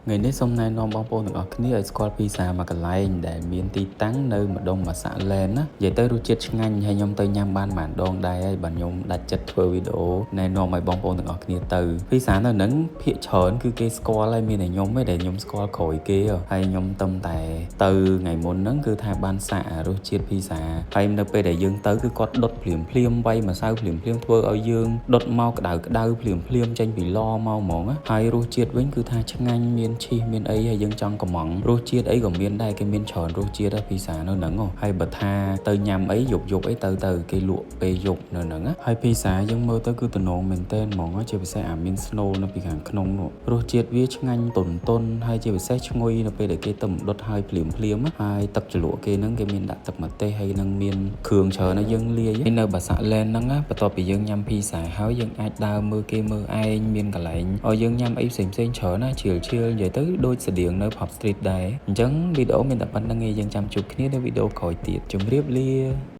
ថ្ងៃនេះសូមណែនាំបងប្អូនទាំងអស់គ្នាឲ្យស្គាល់ភីសាមួយកន្លែងដែលមានទីតាំងនៅម្ដុំបាសាក់ឡែនណានិយាយទៅរសជាតិឆ្ងាញ់ហើយខ្ញុំទៅញ៉ាំបានប៉ុន្មានដងដែរហើយបាទខ្ញុំដាច់ចិត្តធ្វើវីដេអូណែនាំឲ្យបងប្អូនទាំងអស់គ្នាទៅភីសានៅហ្នឹងភាគច្រើនគឺគេស្គាល់ហើយមានតែខ្ញុំទេដែលខ្ញុំស្គាល់ក្រោយគេហើយខ្ញុំតំតែទៅថ្ងៃមុនហ្នឹងគឺថាបានសាករសជាតិភីសាហើយនៅពេលដែលយើងទៅគឺគាត់ដុតភ្លាមភ្លាមវាយម្សៅភ្លាមភ្លាមធ្វើឲ្យយើងដុតមកក្តៅក្តៅភ្លាមភ្លាមចេញពីឡមកហ្មងហើយរសជាតិវិញគឺថាឆ្ងាញ់មានឈីសមានអីហើយយើងចង់កំងរសជាតិអីក៏មានដែរគេមានច្រើនរសជាតិដែរភីសានៅហ្នឹងហើយបើថាទៅញ៉ាំអីយប់យប់អីទៅទៅគេលក់ពេលយប់នៅហ្នឹងហើយភីសាយើងមើលទៅគឺទំនងមែនតែនហ្មងជាពិសេសអាមាន snow នៅពីខាងក្នុងនោះរសជាតិវាឆ្ងាញ់តុនតុនហើយជាពិសេសឈ្ងុយនៅពេលដែលគេទៅដុតហើយភ្លាមភ្លាមហើយទឹកជ្រលក់គេហ្នឹងគេមានដាក់ទឹកម្ទេសហើយនឹងមានគ្រឿងច្រើនហើយយើងលាយនៅបាសាក់ឡែនហ្នឹងបន្ទាប់ពីយើងញ៉ាំភីសាហើយយើងអាចដើរមើលគេមើលឯងមានកន្លែងឲ្យយើងញ៉ាំអីផ្សេងផ្សេងច្រើនណាchill chill និយាយទៅដូចស្តៀងនៅ Pub Street ដែរអញ្ចឹងវីដេអូមានតែប៉ុណ្្នឹងឯងយើងចាំជួបគ្នានៅវីដេអូក្រោយទៀតជម្រាបលា។